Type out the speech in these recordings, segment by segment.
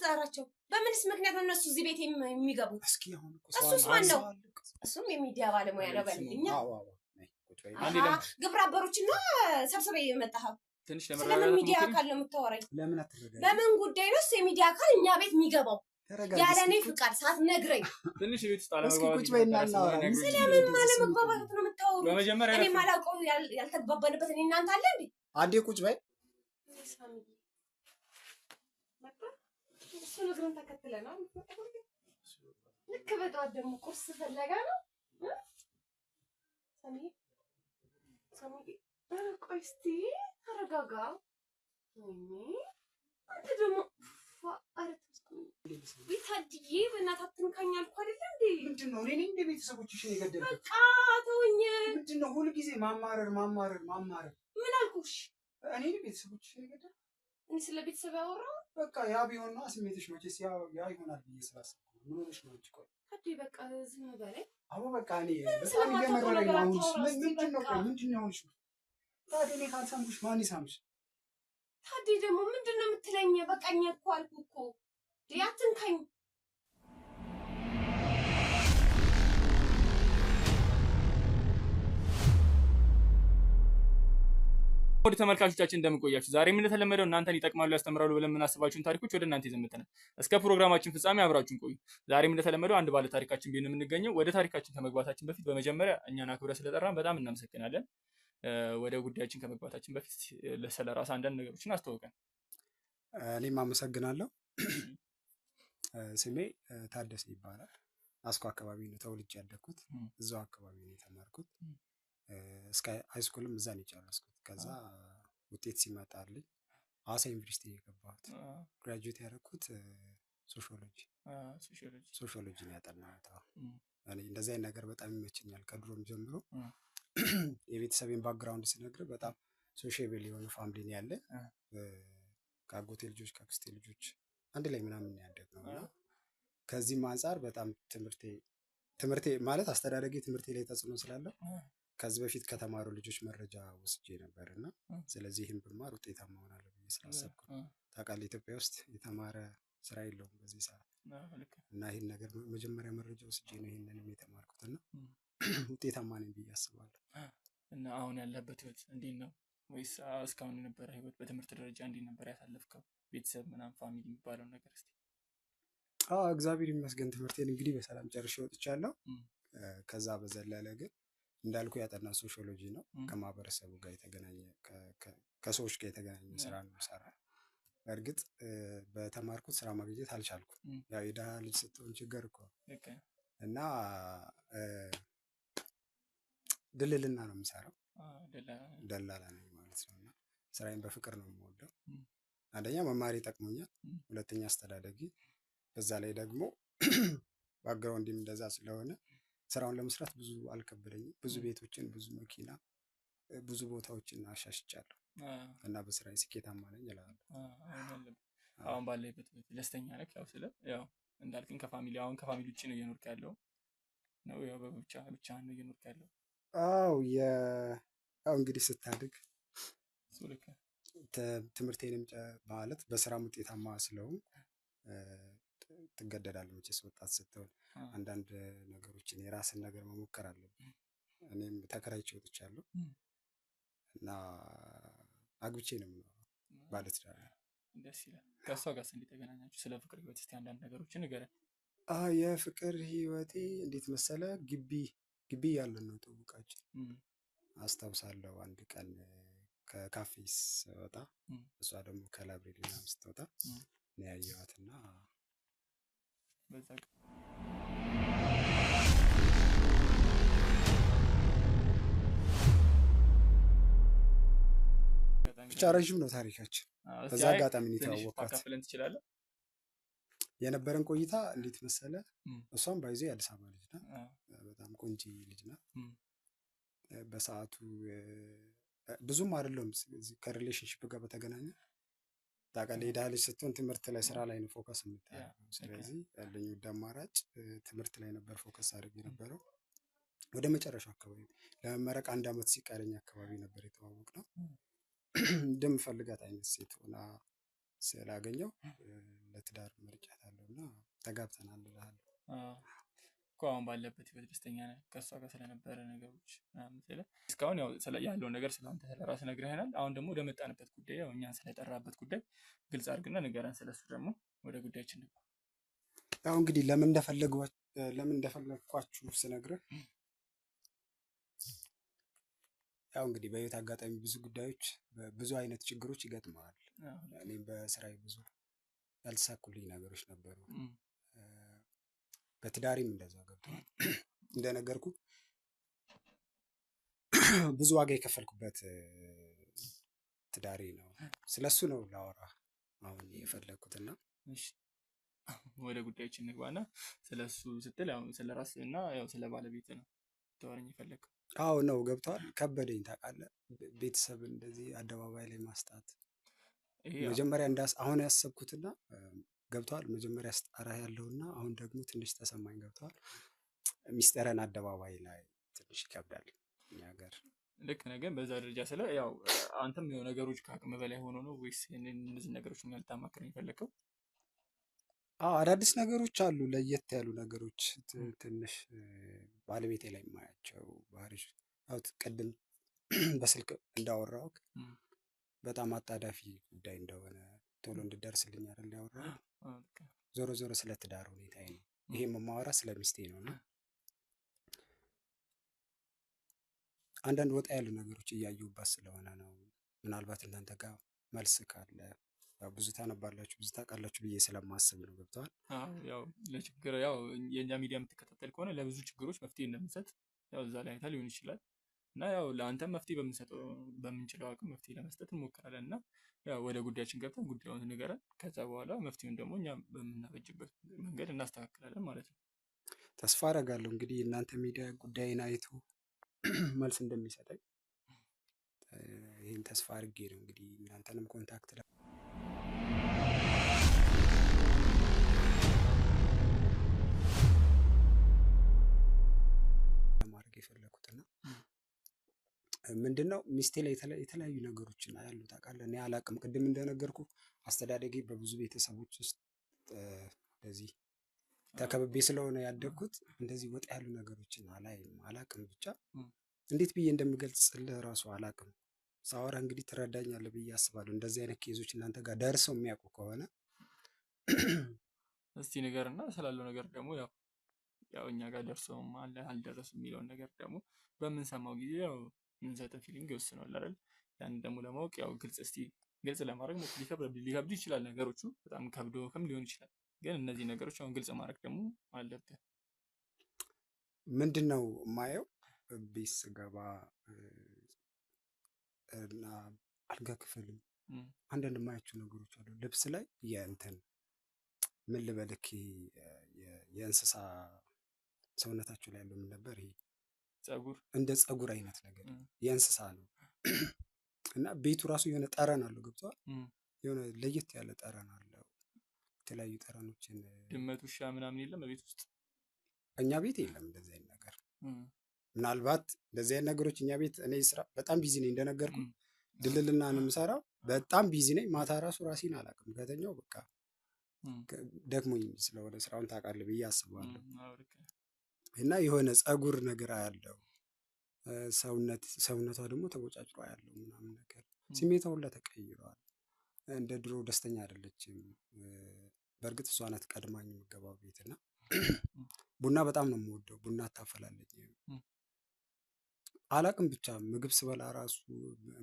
የምትጠራቸው? በምንስ ምክንያት ነው እነሱ እዚህ ቤት የሚገቡት? እሱስ ማን ነው? እሱም የሚዲያ ባለሙያ ነው በልልኛ። ግብረ አበሮችና ሰብስበህ የመጣኸው ስለምን ሚዲያ አካል ነው የምታወራኝ? በምን ጉዳይ ነው እሱ የሚዲያ አካል እኛ ቤት የሚገባው? ያለ እኔ ፍቃድ ሳትነግረኝ ትንሽ ቤት ውስጥ አለመግባባት። ስለምን አለመግባባት ነው የምታወሩት? እኔ የማላውቀው ያልተግባባንበት እኔ እናንተ አለ እንዴ? አንዴ ቁጭ በይ። እሱን እግሩን ተከትለናል። ልክ በጠዋት ደግሞ ቁርስ ፈለጋ ነው። ቆይ እስኪ ተረጋጋ። ወይኔ አንተ ደግሞ ታድዬ በእናትህ አትንካኝ አልኩህ አይደለ እንዴ? ምንድን ነው እኔ ነኝ እንደ ቤተሰቦችሽን የገደልኩት? በቃ ተወኝ። ምንድን ነው ሁልጊዜ ማማረር ማማረር ማማረር? ምን አልኩሽ? እኔ ነኝ ቤተሰቦችሽን የገደልኩት? እኔ ስለ ቤተሰብ ያወራው በቃ ያ ቢሆን ነዋ ስሜትሽ መቼስ ያ ይሆናል ብዬ ስላሰብኩ ነው። ምን ሆነሽ ነው አንቺ? ቆይ ታድዬ በቃ ዝም በለኝ። አዎ በቃ እኔ በጣም እየመረረኝ ነው አሁን። ምንድን ነው ቆይ ምንድን ነው የሆንሽው? ታዲያ እኔ ካልሳምኩሽ ማን ይሳምሽ? ታድዬ ደግሞ ምንድን ነው የምትለኝ? በቃኝ እኮ አልኩህ እኮ አትንካኝ። ወደ ተመልካቾቻችን እንደምንቆያችሁ ዛሬም እንደተለመደው እናንተን ይጠቅማሉ፣ ያስተምራሉ ብለን የምናስባችሁን ታሪኮች ወደ እናንተ ይዘን መጥተናል። እስከ ፕሮግራማችን ፍጻሜ አብራችሁን ቆዩ። ዛሬም እንደተለመደው አንድ ባለ ታሪካችን ቢሆን የምንገኘው። ወደ ታሪካችን ከመግባታችን በፊት በመጀመሪያ እኛን አክብረህ ስለጠራን በጣም እናመሰግናለን። ወደ ጉዳያችን ከመግባታችን በፊት ስለ ራስህ አንዳንድ ነገሮችን አስተዋውቀን። እኔም አመሰግናለሁ። ስሜ ታደሰ ይባላል። አስኮ አካባቢ ነው ተወልጄ ያደግኩት። እዛው አካባቢ ነው የተማርኩት። እስከ high school ም እዛ ነው የጨረስኩት። ከዛ ውጤት ሲመጣልኝ ሐዋሳ ዩኒቨርሲቲ ነው የገባሁት። Graduate ያደረኩት sociology sociology ነው ያጠናሁት። እኔ እንደዚህ አይነት ነገር በጣም ይመቸኛል ከድሮም ጀምሮ። የቤተሰቤን background ስነግር በጣም sociable የሆኑ family ነው ያለ። ከአጎቴ ልጆች ከአክስቴ ልጆች አንድ ላይ ምናምን ያደግነው እና ከዚህም አንጻር በጣም ትምህርቴ ማለት አስተዳደጌ ትምህርቴ ላይ ተጽዕኖ ስላለው ከዚህ በፊት ከተማሩ ልጆች መረጃ ወስጄ ነበር እና ስለዚህ ይህን ብማር ውጤታማ እሆናለሁ ብዬ ስላሰብኩ ነው። ታውቃለህ ኢትዮጵያ ውስጥ የተማረ ስራ የለውም በዚህ ሰዓት እና ይህን ነገር መጀመሪያ መረጃ ወስጄ ነው ይህንንም የተማርኩት እና ውጤታማ ነኝ ብዬ አስባለሁ። እና አሁን ያለበት ህይወት እንዴት ነው? ወይስ እስካሁን የነበረ ህይወት በትምህርት ደረጃ እንዴት ነበር ያሳለፍከው? ቤተሰብ ምናምን family የሚባለው ነገር እስኪ። አዎ እግዚአብሔር ይመስገን ትምህርቴን እንግዲህ በሰላም ጨርሼ ወጥቻለሁ። ከዛ በዘለለ ግን እንዳልኩ ያጠና ሶሺዮሎጂ ነው። ከማህበረሰቡ ጋር የተገናኘ ከሰዎች ጋር የተገናኘ ስራ ነው የምሰራው። በእርግጥ በተማርኩት ስራ ማግኘት አልቻልኩም። ያው የድሃ ልጅ ስትሆን ችግር እኮ እና ድልልና ነው የምሰራው። ደላላ ነኝ ማለት ነው። እና ስራዬን በፍቅር ነው የምወደው። አንደኛ መማር ይጠቅሞኛል፣ ሁለተኛ አስተዳደጊ፣ በዛ ላይ ደግሞ background ኤም እንደዛ ስለሆነ ስራውን ለመስራት ብዙ አልከበደኝም። ብዙ ቤቶችን፣ ብዙ መኪና፣ ብዙ ቦታዎችን አሻሽጫለሁ እና በስራዬ ስኬታማ ነኝ እላለሁ። አሁን ባለህበት ደስተኛ ነህ? ያው ስለ ያው እንዳልክኝ ከ family አሁን ከ family ውጭ ነው እየኖርክ ያለው ነው? ያው ብቻ ብቻህን ነው እየኖርክ ያለው? አዎ ያው እንግዲህ ስታድግ ትምህርቴንም ማለት በስራም ውጤታማ ስለሆንኩ ትገደዳለህ መቼስ ወጣት ስትሆን አንዳንድ ነገሮችን የራስን ነገር መሞከር አለብህ። እኔም ተከራይቼ ወጥቻለሁ እና አግብቼ ነው የምኖረው። ባለትዳር ነኝ። ደስ ይላል። ከእሷ ጋርስ እንዴት ተገናኛችሁ? ስለ ፍቅር ህይወት እስኪ አንዳንድ ነገሮችን ንገረን። የፍቅር ህይወቴ እንዴት መሰለ፣ ግቢ ግቢ እያለን ነው ትውውቃችን። አስታውሳለሁ አንድ ቀን ከካፌ ስወጣ እሷ ደግሞ ከ library ምናምን ስትወጣ ነው ያየኋት እና ብቻ ረዥም ነው ታሪካችን። በዛ አጋጣሚ ነው የተዋወቅኳት። ትችላለህ? የነበረን ቆይታ እንዴት መሰለ፣ እሷም ባይዞ የአዲስ አበባ ልጅ ናት። በጣም ቆንጆ ልጅ ናት። በሰዓቱ ብዙም አይደለም ከ relationship ጋር በተገናኘ ታውቃለህ፣ የድሃ ልጅ ስትሆን ትምህርት ላይ ስራ ላይ ነው focus የምታደርገው። ስለዚህ ያለኝ ውድ አማራጭ ትምህርት ላይ ነበር focus አድርግ የነበረው። ወደ መጨረሻው አካባቢ ለመመረቅ አንድ አመት ሲቀረኝ አካባቢ ነበር የተዋወቅነው። እንደምፈልጋት አይነት ሴት ሆና ስላገኘው ለትዳር መርጫታለሁ እና ተጋብተናል እልሃለሁ። እኮ አሁን ባለበት ህይወት ደስተኛ ነህ? ከእሷ ጋር ስለነበረ ነገሮች ምናምን ስለ እስካሁን ያው ያለውን ነገር ስለአንተ ስለራስህ ነግረኸናል። አሁን ደግሞ ወደመጣንበት ጉዳይ ያው እኛን ስለጠራበት ጉዳይ ግልጽ አድርግና ንገረን። ስለሱ ደግሞ ወደ ጉዳያችን እንግባ። ያው እንግዲህ ለምን እንደፈለግኳችሁ ስነግርህ ያው እንግዲህ በህይወት አጋጣሚ ብዙ ጉዳዮች ብዙ አይነት ችግሮች ይገጥመዋል። እኔም በስራዬ ብዙ ያልተሳኩልኝ ነገሮች ነበሩ። በትዳሬም እንደዛው ገብተዋል። እንደነገርኩ ብዙ ዋጋ የከፈልኩበት ትዳሬ ነው። ስለሱ ነው ላወራ አሁን የፈለግኩትና ወደ ጉዳዮች እንግባና ስለሱ ስትል ያው ስለ ራስህ እና ያው ስለ ባለቤት ነው ታወራኝ የፈለግከው? አዎ ነው ገብተዋል። ከበደኝ ታውቃለህ። ቤተሰብ እንደዚህ አደባባይ ላይ ማስጣት መጀመሪያ አሁን ያሰብኩትና ገብተዋል። መጀመሪያ ስጠራ ያለውና አሁን ደግሞ ትንሽ ተሰማኝ። ገብተዋል። ሚስጥረን አደባባይ ላይ ትንሽ ይከብዳል እኛ ሀገር። ልክ ነህ። ግን በዛ ደረጃ ስለ ያው አንተም ያው ነገሮች ከአቅም በላይ ሆኖ ነው ወይስ እነዚህ ነገሮች እኛ ልታማክረኝ የፈለግከው? አዎ አዳዲስ ነገሮች አሉ፣ ለየት ያሉ ነገሮች ትንሽ ባለቤቴ ላይ የማያቸው ባህሪዎች ያው ቅድም በስልክ እንዳወራሁት በጣም አጣዳፊ ጉዳይ እንደሆነ ቶሎ እንድደርስልኝ አይደል ያወራሁት። ዞሮ ዞሮ ስለ ትዳር ሁኔታዬ ነው ይሄ የማወራ፣ ስለ ሚስቴ ነው። እና አንዳንድ ወጣ ያሉ ነገሮች እያየሁባት ስለሆነ ነው። ምናልባት እናንተ ጋር መልስ ካለ ያው ብዙ ታነባላችሁ ብዙ ታውቃላችሁ ብዬ ስለማስብ ነው። ገብተዋል። ያው ለችግር ያው የእኛ ሚዲያ የምትከታተል ከሆነ ለብዙ ችግሮች መፍትሄ እንደምንሰጥ ያው እዛ ላይ አይተህ ሊሆን ይችላል። እና ያው ለአንተም መፍትሄ በምንሰጠው በምንችለው አቅም መፍትሄ ለመስጠት እንሞክራለን። እና ያው ወደ ጉዳያችን ገብተን ጉዳዩን ንገረን። ከዛ በኋላ መፍትሄውን ደግሞ እኛ በምናበጅበት መንገድ እናስተካክላለን ማለት ነው። ተስፋ አደርጋለሁ እንግዲህ እናንተ ሚዲያ ጉዳይን አይቶ መልስ እንደሚሰጠኝ ይህን ተስፋ አድርጌ ነው እንግዲህ እናንተንም contact ለማድረግ የፈለኩት። እና ምንድነው ሚስቴ ላይ የተለያዩ ነገሮችን አያሉ ታውቃለህ። እኔ አላቅም። ቅድም እንደነገርኩ አስተዳደጌ በብዙ ቤተሰቦች ውስጥ እንደዚህ ተከብቤ ስለሆነ ያደግኩት እንደዚህ ወጣ ያሉ ነገሮችን አላይም፣ አላቅም። ብቻ እንዴት ብዬ እንደምገልጽልህ እራሱ አላቅም። ሳወራ እንግዲህ ትረዳኛለህ ብዬ አስባለሁ። እንደዚህ አይነት case ኦች እናንተ ጋር ደርሰው የሚያውቁ ከሆነ እስቲ ንገርና ስላለው ነገር ደግሞ ያው ያው እኛ ጋር ደርሰውም አለ አልደረሱም የሚለውን ነገር ደግሞ በምንሰማው ጊዜ ያው የምንሰጠው feeling ይወስነዋል አይደል? ያን ደግሞ ለማወቅ ያው ግልጽ እስቲ ግልጽ ለማድረግ ሊከብድ ይችላል፣ ነገሮቹ በጣም ከብዶህም ሊሆን ይችላል። ግን እነዚህ ነገሮች አሁን ግልጽ ማድረግ ደግሞ አለብህ። ምንድን ነው የማየው ቤት ስገባ እና አልጋ ክፍልም አንዳንድ የማያቸው ነገሮች አሉ። ልብስ ላይ የእንትን ምን ልበልክ የእንስሳ ሰውነታቸው ላይ ያለው ምን ነበር ይሄ ጸጉር፣ እንደ ጸጉር አይነት ነገር የእንስሳ ነው። እና ቤቱ ራሱ የሆነ ጠረን አለው። ገብቶሃል? የሆነ ለየት ያለ ጠረን አለው። የተለያዩ ጠረኖችን ድመት፣ ውሻ ምናምን የለም በቤት ውስጥ? እኛ ቤት የለም እንደዚህ አይነት ነገር። ምናልባት እንደዚህ አይነት ነገሮች እኛ ቤት እኔ ስራ በጣም busy ነኝ፣ እንደነገርኩ ድልልና ነው የምሰራው። በጣም busy ነኝ። ማታ ራሱ ራሴን አላውቅም። ከተኛው በቃ ደክሞኝ ስለሆነ ስራውን ታውቃለህ ብዬ አስባለሁ። እና የሆነ ጸጉር ነገር አያለው፣ ሰውነቷ ደግሞ ተቦጫጭሮ አያለው ምናምን ነገር፣ ስሜቷ ሁላ ተቀይሯል። እንደ ድሮ ደስተኛ አይደለችም። በእርግጥ እሷ ናት ቀድማኝ የምገባው ቤት እና ቡና በጣም ነው የምወደው። ቡና አታፈላለኝ አላቅም። ብቻ ምግብ ስበላ ራሱ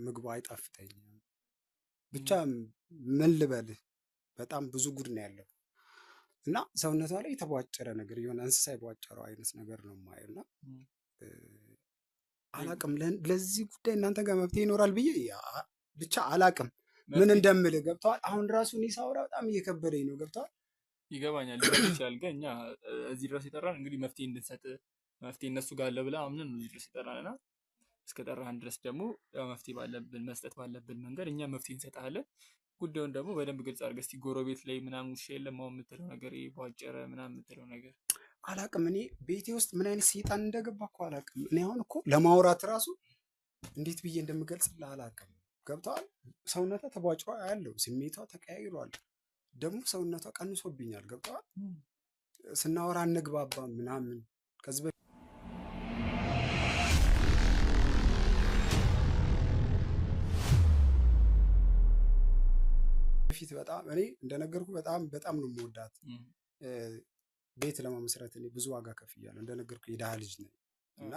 ምግቡ አይጣፍጠኝም። ብቻ ምን ልበልህ በጣም ብዙ ጉድ ነው ያለው። እና ሰውነቷ ላይ የተቧጨረ ነገር የሆነ እንስሳ የቧጨረው አይነት ነገር ነው የማየው። እና አላቅም ለዚህ ጉዳይ እናንተ ጋር መፍትሄ ይኖራል ብዬ ብቻ አላቅም ምን እንደምልህ ገብተዋል። አሁን ራሱ እኔ ሳወራ በጣም እየከበደኝ ነው። ገብተዋል። ይገባኛል። ሊሆን ይችላል። ግን እኛ እዚህ ድረስ የጠራን እንግዲህ መፍትሄ እንድንሰጥ መፍትሄ እነሱ ጋር አለ ብለህ አምነን ነው እዚህ ድረስ የጠራን። እና እስከ ጠራህን ድረስ ደግሞ ያው መፍትሄ ባለብን መስጠት ባለብን መንገድ እኛ መፍትሄ እንሰጥሃለን። ጉዳዩን ደግሞ በደንብ ግልጽ አድርገህ እስኪ ጎረቤት ላይ ምናምን ውሻ የለም አሁን የምትለው ነገር ይሄ ቧጨረ ምናምን የምትለው ነገር አላቅም። እኔ ቤቴ ውስጥ ምን አይነት ሰይጣን እንደገባ እኮ አላቅም። እኔ አሁን እኮ ለማውራት ራሱ እንዴት ብዬ እንደምገልጽልህ አላቅም። ገብተዋል። ሰውነቷ ተቧጭሮ ያለው ስሜቷ ተቀያይሯል። ደግሞ ሰውነቷ ቀንሶብኛል። ገብተዋል። ስናወራ እንግባባ ምናምን ከዚህ በፊት በጣም እኔ እንደነገርኩ በጣም በጣም ነው የምወዳት። ቤት ለመመስረት እኔ ብዙ ዋጋ ከፍያለሁ። እንደነገርኩ የድሃ ልጅ ነኝ እና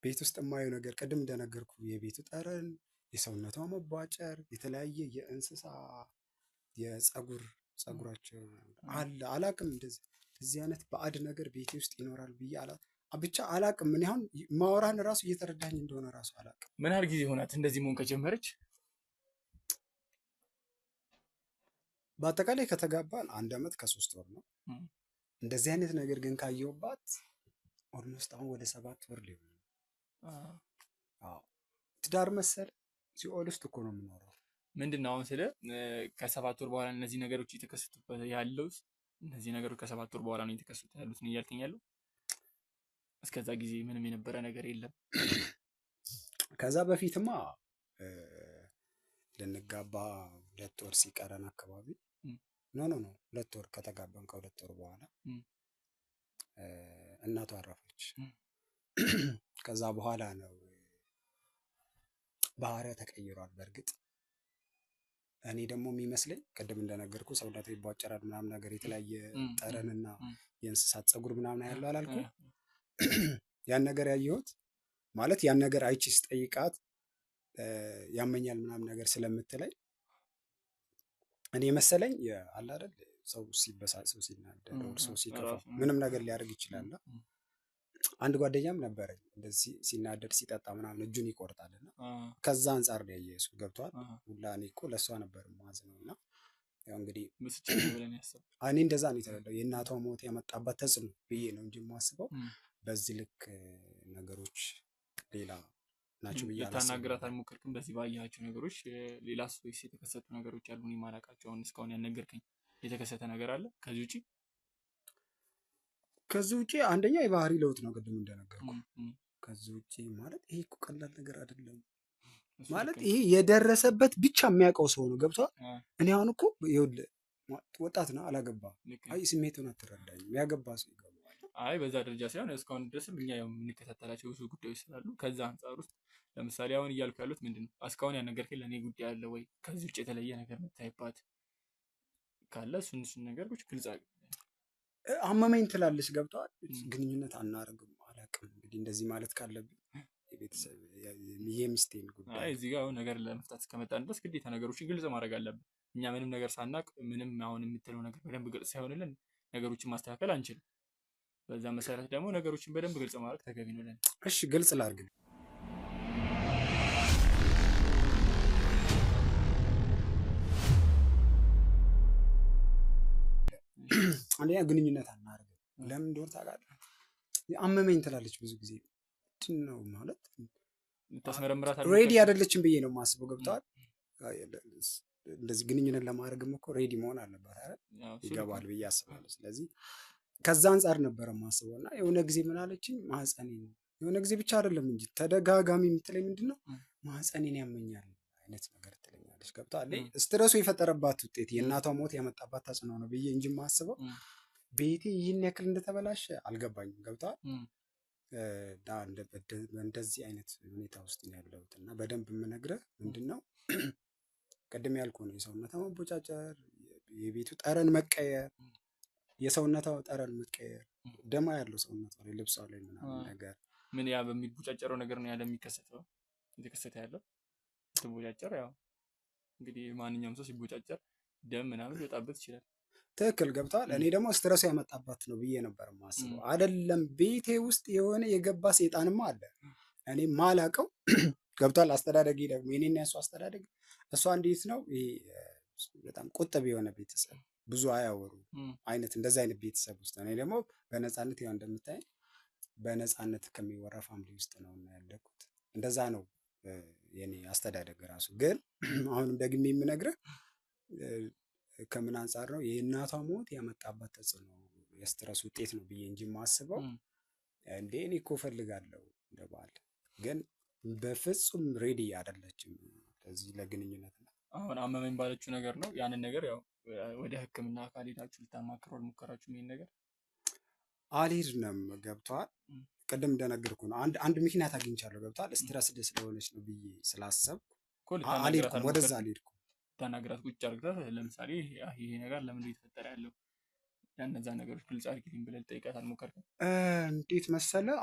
ቤት ውስጥ የማየው ነገር ቅድም እንደነገርኩ የቤቱ ጠረን፣ የሰውነቷ መቧጨር፣ የተለያየ የእንስሳ የጸጉር ጸጉራቸው አለ አላቅም። እንደዚህ እዚህ አይነት ባዕድ ነገር ቤቴ ውስጥ ይኖራል ብዬ ብቻ አላቅም። እኔ አሁን ማወራህን ራሱ እየተረዳኝ እንደሆነ ራሱ አላቅም። ምን ያህል ጊዜ ሆናት እንደዚህ መሆን ከጀመረች? በአጠቃላይ ከተጋባን 1 ዓመት ከ3 ወር ነው። እንደዚህ አይነት ነገር ግን ካየሁባት almost አሁን ወደ 7 ወር ሊሆን ነው። አዎ ትዳር መሰል ሲኦል ውስጥ እኮ ነው የምኖረው። ምንድነው አሁን ስለ ከ7 ወር በኋላ እነዚህ ነገሮች እየተከሰቱበት ያለው? እነዚህ ነገሮች ከ7 ወር በኋላ ነው እየተከሰቱ ያሉት ነው እያልከኝ ያለው? እስከዛ ጊዜ ምንም የነበረ ነገር የለም። ከዛ በፊትማ ልንጋባ 2 ወር ሲቀረን አካባቢ no no no 2 ወር ከተጋባን ከ2 ወር በኋላ እናቷ አረፈች። ከዛ በኋላ ነው ባህሪዋ ተቀይሯል። በእርግጥ እኔ ደግሞ የሚመስለኝ ቅድም እንደነገርኩ ሰውነቷ ይቧጨራል ምናምን ነገር የተለያየ ጠረንና የእንስሳት ፀጉር ምናምን ያለው አላልኩ? ያን ነገር ያየሁት ማለት ያን ነገር አይቼ ስጠይቃት ያመኛል ምናምን ነገር ስለምትለኝ እኔ መሰለኝ አለ አይደል ሰው ሲበሳጭ፣ ሰው ሲናደድ፣ ሰው ሲከፋ ምንም ነገር ሊያደርግ ይችላል። አንድ ጓደኛም ነበረኝ እንደዚህ ሲናደድ ሲጠጣ ምናምን እጁን ይቆርጣልና ከዛ አንፃር ነው ያየሁት። ገብቷል። ሁላ እኔ እኮ ለእሷ ነበር የማዝነው እና ያው እንግዲህ እኔ እንደዛ ነው የተረዳው። የእናቷ ሞት ያመጣባት ተጽዕኖ ብዬ ነው እንጂ የማስበው በዚህ ልክ ነገሮች ሌላ ናቸው ብዬ አላስብም። ልታናግራት አልሞከርክም? በዚህ ባያቸው ነገሮች ሌላ ወይስ የተከሰቱ ነገሮች አሉ? እኔ የማላውቃቸው አሁን እስካሁን ያልነገርከኝ የተከሰተ ነገር አለ ከዚህ ውጪ? ከዚህ ውጪ አንደኛ የባህሪ ለውጥ ነው ቅድም እንደነገርኩ። ከዚህ ውጪ ማለት ይሄ እኮ ቀላል ነገር አይደለም። ማለት ይሄ የደረሰበት ብቻ የሚያውቀው ሰው ነው። ገብቷል። እኔ አሁን እኮ ይኸውልህ ወጣት ነው አላገባም። አይ ስሜቱን አትረዳኝም። ያገባ ሰው ይገባዋል። አይ በዛ ደረጃ ሳይሆን እስካሁን ድረስም እኛ ያው የምንከታተላቸው ብዙ ጉዳዮች ስላሉ ከዛ አንፃር ውስጥ ለምሳሌ አሁን እያልኩ ያሉት ምንድነው እስካሁን ያልነገርከኝ ለእኔ ጉዳይ አለ ወይ ከዚህ ውጭ የተለየ ነገር የምታይባት ካለ እሱን ነገሮች ግልጽ አድርግ። አመመኝ ትላለች። ገብቷል። ግንኙነት አናደርግም አላውቅም። እንግዲህ እንደዚህ ማለት ካለብኝ የቤተሰብ የሚስቴን ጉዳይ አይ እዚህ ጋር አሁን ነገር ለመፍታት እስከመጣን ድረስ ግዴታ ነገሮችን ግልጽ ማድረግ አለብን። እኛ ምንም ነገር ሳናቅ ምንም አሁን የምትለው ነገር በደንብ ግልጽ ሳይሆንልን ነገሮችን ማስተካከል አንችልም። በዛ መሰረት ደግሞ ነገሮችን በደንብ ግልጽ ማድረግ ተገቢ ነው ለኔ። እሺ ግልጽ ላድርግ። አንደኛ ግንኙነት አናደርግም። ለምን እንደሆነ ታውቃለህ? አመመኝ ትላለች ብዙ ጊዜ። ምንድን ነው ማለት ታስመረምራት ready አይደለችም ብዬ ነው የማስበው። ገብተዋል። እንደዚህ ግንኙነት ለማድረግም እኮ ready መሆን አለባት አይደል? ይገባል ብዬ አስባለሁ። ስለዚህ ከዛ አንፃር ነበር የማስበው እና የሆነ ጊዜ ምን አለችኝ፣ ማህፀኔን የሆነ ጊዜ ብቻ አይደለም እንጂ ተደጋጋሚ የምትለኝ ምንድነው ማህፀኔን ያመኛል አይነት ነገር ትለኛለች። ገብቶሃል? stress ኡ የፈጠረባት ውጤት የእናቷ ሞት ያመጣባት ተጽዕኖ ነው ብዬ እንጂ የማስበው ቤቴ ይህን ያክል እንደተበላሸ አልገባኝም። ገብቶሃል? እንደዚህ አይነት ሁኔታ ውስጥ ነው ያለሁት እና በደንብ የምነግርህ ምንድነው ቅድም ያልኩህ ነው የሰውነቷ መቦጫጨር፣ የቤቱ ጠረን መቀየር፣ የሰውነቷ ጠረን መቀየር፣ ደማ ያለው ሰውነቷ ላይ ልብሷ ላይ ምናምን ነገር ምን ያ በሚቦጫጨረው ነገር ነው ያለ የሚከሰተው እየተከሰተ ያለው ስትቦጫጨር፣ ያው እንግዲህ ማንኛውም ሰው ሲቦጫጨር ደም ምናምን ሊወጣበት ይችላል። ትክክል ገብቷል። እኔ ደግሞ stress ኡ ያመጣባት ነው ብዬ ነበር የማስበው። አይደለም ቤቴ ውስጥ የሆነ የገባ ሰይጣንማ አለ እኔ ማላቀው። ገብቷል። አስተዳደጌ ደግሞ የኔና የእሷ አስተዳደግ እሷ እንዴት ነው ይሄ በጣም ቁጥብ የሆነ ቤተሰብ ብዙ አያወሩ አይነት እንደዛ አይነት ቤተሰብ ውስጥ እኔ ደግሞ በነፃነት ያው እንደምታይ በነፃነት ከሚወራ family ውስጥ ነው እና ያደግኩት። እንደዛ ነው የኔ አስተዳደግ ራሱ። ግን አሁንም ደግሜ የምነግርህ ከምን አንፃር ነው የእናቷ ሞት ያመጣባት ተጽዕኖ የ stress ውጤት ነው ብዬ እንጂ የማስበው እንዴ እኔ እኮ እፈልጋለሁ እንደ ባል፣ ግን በፍጹም ready አይደለችም ለዚህ ለግንኙነት ነው። አሁን አመመኝ ባለችው ነገር ነው ያንን ነገር ያው ወደ ሕክምና አካል ሄዳችሁ ልታማክሩ አልሞከራችሁም? ይሄን ነገር አልሄድንም። ገብቶሃል? ቅድም እንደነገርኩህ ነው። አንድ ምክንያት አግኝቻለሁ። ገብቶሃል? stressed ስለሆነች ነው ብዬ ስላሰብኩ አልሄድኩም፣ ወደዛ አልሄድኩም። ልታናግራት ቁጭ አድርገህ ለምሳሌ ይሄ ነገር ለምንድን ነው የተፈጠረ ያለው እነዛ ነገሮች ግልጽ አድርጊልኝ ብለህ ልጠይቃት አልሞከርክም? እንዴት መሰለህ፣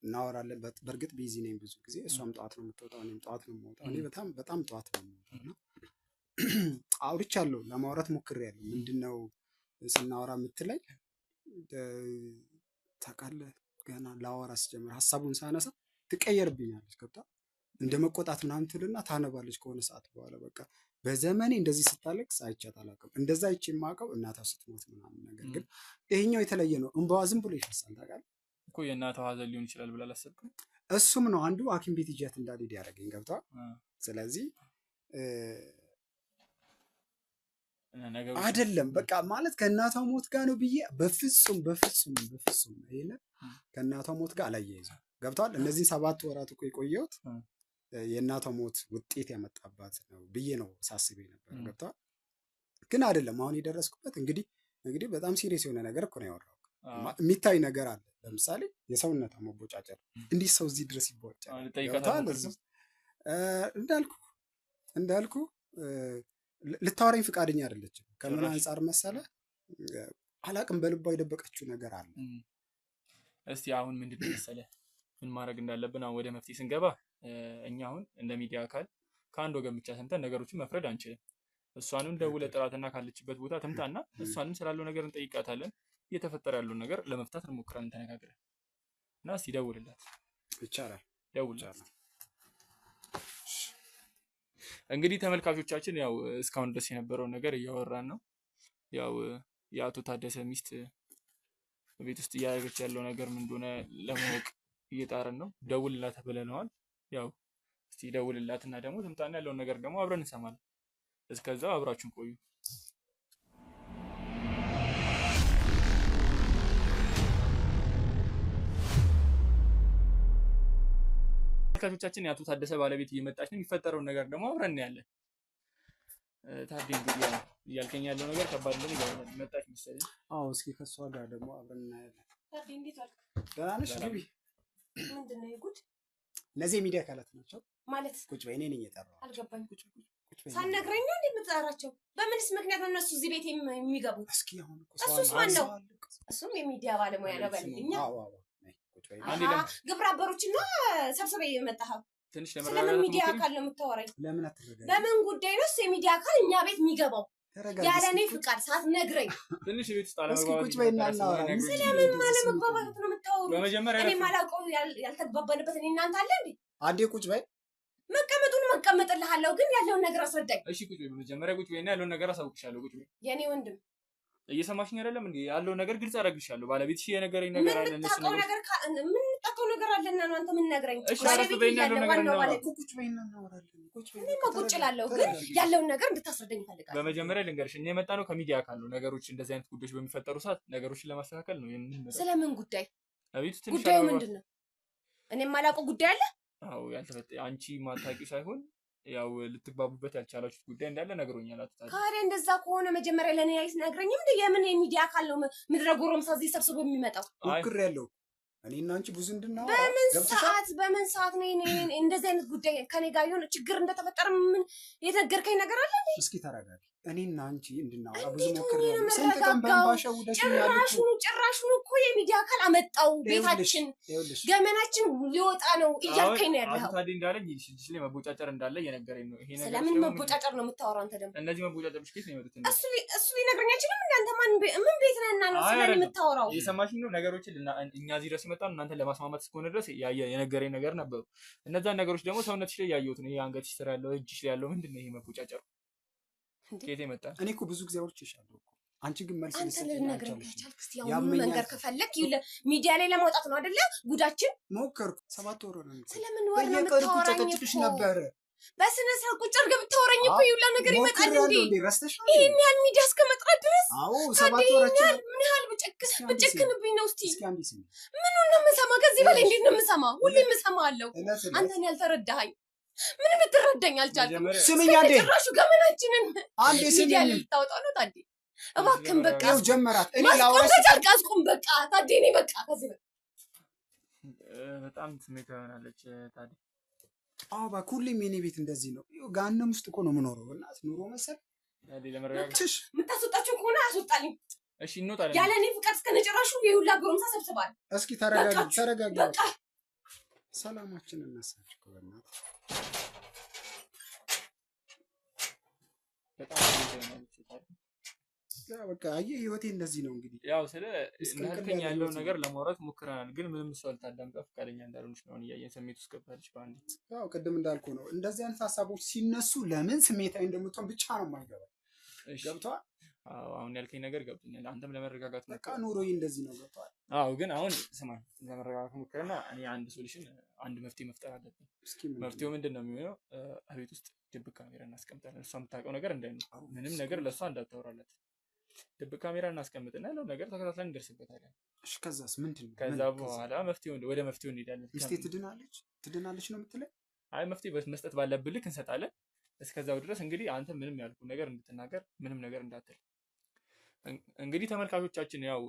እናወራለን። በእርግጥ busy ነኝ ብዙ ጊዜ። እሷም ጠዋት ነው የምትወጣው፣ እኔም ጠዋት ነው የምወጣው። እኔ በጣም በጣም ጠዋት ነው የምወጣው እና አውርቻለሁ፣ ለማውራት ሞክሬያለሁ። ምንድን ነው ስናወራ የምትለኝ ታውቃለህ፣ ገና ላወራ ስጀምር ሀሳቡን ሳነሳ ትቀየርብኛለች። ገብቶሃል? እንደ መቆጣት ምናምን ትልና ታነባለች ከሆነ ሰዓት በኋላ። በቃ በዘመኔ እንደዚህ ስታለቅስ አይቻት አላውቅም። እንደዛ አይቼ የማውቀው እናቷ ስትሞት ምናምን ነገር፣ ግን ይሄኛው የተለየ ነው። እንባዋ ዝም ብሎ ይፈሳል። ታውቃለህ እኮ የእናቷ ሀዘን ሊሆን ይችላል ብለህ አላሰብክም? እሱም ነው አንዱ ሐኪም ቤት ይዣት እንዳልሄድ ያደረገኝ። ገብቶሃል? ስለዚህ አይደለም በቃ ማለት ከእናቷ ሞት ጋር ነው ብዬ በፍጹም በፍጹም በፍጹም ይሄንን ከእናቷ ሞት ጋር አላያይዘውም። ገብቶሃል? እነዚህን 7 ወራት እኮ የቆየሁት የእናቷ ሞት ውጤት ያመጣባት ነው ብዬ ነው ሳስብ የነበረው። ገብቶሃል? ግን አይደለም። አሁን የደረስኩበት እንግዲህ በጣም serious የሆነ ነገር እኮ ነው ያወራው። የሚታይ ነገር አለ። ለምሳሌ የሰውነቷ መቦጫጨር፣ እንዲህ ሰው እዚህ ድረስ ይቦጫል። ገብቶሃል? እንዳልኩ ልታወራኝ ፈቃደኛ አይደለችም። ከምን አንጻር መሰለህ አላቅም፣ በልቧ የደበቀችው ነገር አለ። እስቲ አሁን ምንድን ነው መሰለህ ምን ማድረግ እንዳለብን አሁን ወደ መፍትሄ ስንገባ እኛ አሁን እንደ ሚዲያ አካል ከአንድ ወገን ብቻ ሰምተን ነገሮችን መፍረድ አንችልም። እሷንም ደውለህ ጥራትና ካለችበት ቦታ ትምጣና እሷንም ስላለው ነገር እንጠይቃታለን። እየተፈጠረ ያለውን ነገር ለመፍታት እንሞክራለን ተነጋግረን እና እስቲ ደውልላት። ይቻላል፣ ደውልላት። እንግዲህ ተመልካቾቻችን ያው እስካሁን ድረስ የነበረውን ነገር እያወራን ነው። ያው የአቶ ታደሰ ሚስት ቤት ውስጥ እያደረገች ያለው ነገር ምን እንደሆነ ለማወቅ እየጣርን ነው። ደውልላት ብለነዋል። ያው እስቲ ደውልላትና ደግሞ ትምጣና ያለውን ነገር ደግሞ አብረን እንሰማለን። እስከዛው አብራችሁን ቆዩ። ተመልካቾቻችን የአቶ ታደሰ ባለቤት እየመጣች ነው። የሚፈጠረውን ነገር ደግሞ አብረን እናያለን። ታዴ እንግዲህ ያው እያልከኝ ያለው ነገር ከባድ እንደሆነ ይገባኛል። መጣች መሰለኝ። አዎ፣ እስኪ ከእሷ ጋር ደግሞ አብረን እናያለን። ታዴ እንዴት ዋልክ? ደህና ነሽ? ግቢ። ምንድን ነው የጉድ? እነዚህ የሚዲያ አካላት ናቸው ማለት? ቁጭ በይ፣ እኔ ነኝ የጠራኋቸው። አልገባኝም። ቁጭ በይ። ሳትነግረኝ ነው እንዴ የምትጠራቸው? በምንስ ምክንያት ነው እነሱ እዚህ ቤት የሚገቡት? እስኪ አሁን እኮ እሱስ ማን ነው? እሱም የሚዲያ ባለሙያ ነው በልልኛ። አዎ አዎ፣ ቁጭ በይ። ግብረ አበሮችና ሰብስበህ የመጣኸው ትንሽ ስለምን ሚዲያ አካል ነው የምታወራኝ? ለምን አትረጋጊ? በምን ጉዳይ ነው እሱ የሚዲያ አካል እኛ ቤት የሚገባው? ያለ እኔ ፍቃድ ሳትነግረኝ። ትንሽ ቤት ውስጥ እስኪ ቁጭ በይና እናወራ። ስለምን አለመግባባት ነው የምታወሩት? በመጀመሪያ እኔ የማላውቀው ያልተግባባንበት እኔ እናንተ አለ እንዴ? አንዴ ቁጭ በይ። መቀመጡን መቀመጥልሃለሁ፣ ግን ያለውን ነገር አስረዳኝ። እሺ ቁጭ በይ። በመጀመሪያ ቁጭ በይና ያለውን ነገር አሳውቅሻለሁ። ቁጭ በይ የኔ ወንድም። እየሰማሽኝ አይደለም እንዴ? ያለውን ነገር ግልጽ አደርግልሻለሁ። ባለቤትሽ የነገረኝ ነገር አለ። እነሱ ነገር ምን ነገር አለና ነው አንተ ምን ነግረኝ? እሺ አረፍ በይና ያለውን ነገር እናወራ። ቁጭ በይና እናወራለን። ቁጭ በይ። እኔማ ቁጭ እላለሁ፣ ግን ያለውን ነገር እንድታስረዳኝ እፈልጋለሁ። በመጀመሪያ ልንገርሽ፣ እኛ የመጣነው ከሚዲያ አካል ነው። ነገሮች እንደዚህ አይነት ጉዳዮች በሚፈጠሩ ሰዓት ነገሮችን ለማስተካከል ነው የምንመጣው። ስለምን ጉዳይ? አቤቱ ትንሽ ጉዳዩ ምንድን ነው? እኔ የማላውቀው ጉዳይ አለ? አዎ፣ ያልተፈጠ አንቺ ማታውቂው ሳይሆን ያው ልትግባቡበት ያልቻላችሁት ጉዳይ እንዳለ ነግሮኛል። አቶ ታዲያ ካሬ እንደዛ ከሆነ መጀመሪያ ለኔ አይነግረኝም እንዴ? የምን የሚዲያ አካል ነው ምድረ ጎረምሳ እዚህ ሰብስቦ የሚመጣው? ሞክሬያለሁ። እኔ እና አንቺ ብዙ እንድናወራ በምን ሰዓት ነው እንደዚህ አይነት ጉዳይ ከኔ ጋር የሆነ ችግር እንደተፈጠረ ምን የተነገርከኝ ነገር አለ እንዴ? እስኪ ተረጋጊ። እኔ እና አንቺ እንድናወራ ብዙ ሞክሬያለሁ። ስንት ቀን በእንባ ሸውደሽኛል እኮ። ጭራሹኑ እኮ የሚዲያ አካል አመጣው ቤታችን ገመናችን ሊወጣ ነው እያልከኝ ነው ያለኸው። አቶ ታዲያ እንዳለኝ እጅሽ ላይ መቦጫጨር እንዳለ እየነገረኝ ነው። ይሄ ነገር ስለምን መቦጫጨር ነው የምታወራው አንተ ደግሞ? እነዚህ መቦጫጨሮች ከየት ነው የመጡት? እሱ ሊነግረኝ አይችልም እንዴ? አንተ ማን ምን ቤት ነህና ነው ስለምን የምታወራው? እየሰማሽኝ ነው? ነገሮችን እኛ እዚህ ድረስ የመጣነው እናንተን ለማስማማት እስከሆነ ድረስ የነገረኝ ነገር ነበሩ። እነዛን ነገሮች ደግሞ ሰውነትሽ ላይ ያየሁት ነው። ይሄ አንገትሽ ስር ያለው እጅሽ ላይ ያለው ምንድን ነው ይሄ መቦጫጨሩ? ከየት የመጣ? እኔ እኮ ብዙ ጊዜ አውርቼሻለሁ እኮ አንቺ ግን መልስ አንተ ልነግረኝ ከቻልክ እስኪ አሁን መንገር ከፈለክ ሚዲያ ላይ ለማውጣት ነው አይደለ? ጉዳችን ሞከርኩ። 7 ወር ነው። ስለምን ወር ነው የምታወራኝ እኮ? ነበር በስነ ስርዓት ቁጭ አድርገህ ብታወራኝ እኮ ይውላ ነገር ይመጣል እንዴ? ይሄን ያህል ሚዲያ እስከመጥራት ድረስ? አዎ 7 ወራችን ምን ያህል ብጨክንብኝ ነው? እስቲ ምኑን ነው የምሰማው? ከዚህ በላይ እንዴት ነው የምሰማው? ሁሌ የምሰማው አለው። አንተን ያልተረዳኸኝ ምንም ልትረዳኝ አልቻልኩም። ስሚኝ አንዴ፣ ጭራሹ ገመናችንን አንዴ ሚዲያ ስሚኝ። ላይ ልታወጣው ነው ታዴ። እባክህን በቃ ይኸው ጀመራት። እኔ ማስቆም ላውራሽ ከቻልክ አስቁም። በቃ ታዴ፣ እኔ በቃ ከዚህ በቃ በጣም ስሜታዊ ሆናለች ታዴ። አዎ እባክህ፣ ሁሌም የኔ ቤት እንደዚህ ነው። ይኸው ገሃነም ውስጥ እኮ ነው የምኖረው። እናት ኑሮ መሰል ታዴ ለመረጋጋት ትሽ የምታስወጣቸው ከሆነ አስወጣልኝ። እሺ፣ እንወጣለን። ያለ እኔ ፍቃድ እስከነጭራሹ የሁላ ጎረምሳ ሰብስባል። እስኪ ተረጋጊ፣ በቃችሁ፣ ተረጋጊ። በቃ ሰላማችንን እናሳች እኮ በእናትህ። በጣም ስሜታዊ ሆናለች ታዴ። ያው በቃ አየህ፣ ህይወቴ እንደዚህ ነው እንግዲህ። ያው ስለ ምስቅልቅል እንዳልከኝ ያለ ያለውን ህይወት ነው። ነገር ለማውራት ሞክረናል፣ ግን ምንም እሷ ልታዳምጣ ፈቃደኛ እንዳልሆነች ነው አሁን እያየን ስሜት ውስጥ ገብታለች። በአንዴ ያው ቅድም እንዳልኩ ነው፣ እንደዚህ አይነት ሀሳቦች ሲነሱ ለምን ስሜታዊ እንደምትሆን ብቻ ነው የማይገባ። እሺ፣ ገብቶሃል? አዎ፣ አሁን ያልከኝ ነገር ገብቶኛል። አንተም ለመረጋጋት በቃ ሞክር። ኑሮዬ እንደዚህ ነው። ገብቶሃል? አዎ፣ ግን አሁን ስማ፣ ለመረጋጋት ሞክርና እኔ አንድ solution፣ አንድ መፍትሄ መፍጠር አለብን። እስኪ ምንድን ነው? መፍትሄው ምንድን ነው የሚሆነው? ቤት ውስጥ ድብቅ ካሜራ እናስቀምጣለን። እሷ የምታውቀው ነገር እንዳይኖር፣ አዎ፣ ምንም ነገር ለእሷ እንዳታወራላት። ድብቅ ካሜራ እናስቀምጥና ያለውን ነገር ተከታትለን እንደርስበታለን። እሺ፣ ከዛስ ምንድን ነው? ከዛ ምን? በኋላ መፍትሄው ወደ መፍትሄው እንሄዳለን። ሚስቴ ትድናለች ትድናለች ነው የምትለኝ? አይ መፍትሄ መስጠት ባለብን ልክ እንሰጣለን። እስከዛው ድረስ እንግዲህ አንተ ምንም ያልኩ ነገር እንድትናገር ምንም ነገር እንዳትል። እንግዲህ ተመልካቾቻችን ያው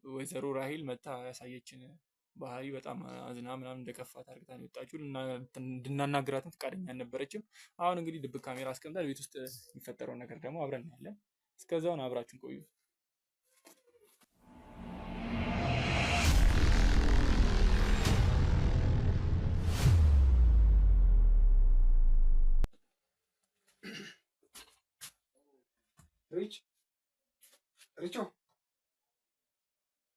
ወይዘሮ ራሂል መታ ያሳየችን ባህሪ በጣም አዝና ምናምን እንደከፋት አርግታ ነው የወጣችው። እንድናናግራትም ፈቃደኛ አልነበረችም። አሁን እንግዲህ ድብቅ ካሜራ አስቀምጠን ቤት ውስጥ የሚፈጠረውን ነገር ደግሞ አብረን እናያለን። እስከዛውን አብራችን ቆዩ። ሪች ሪቾ፣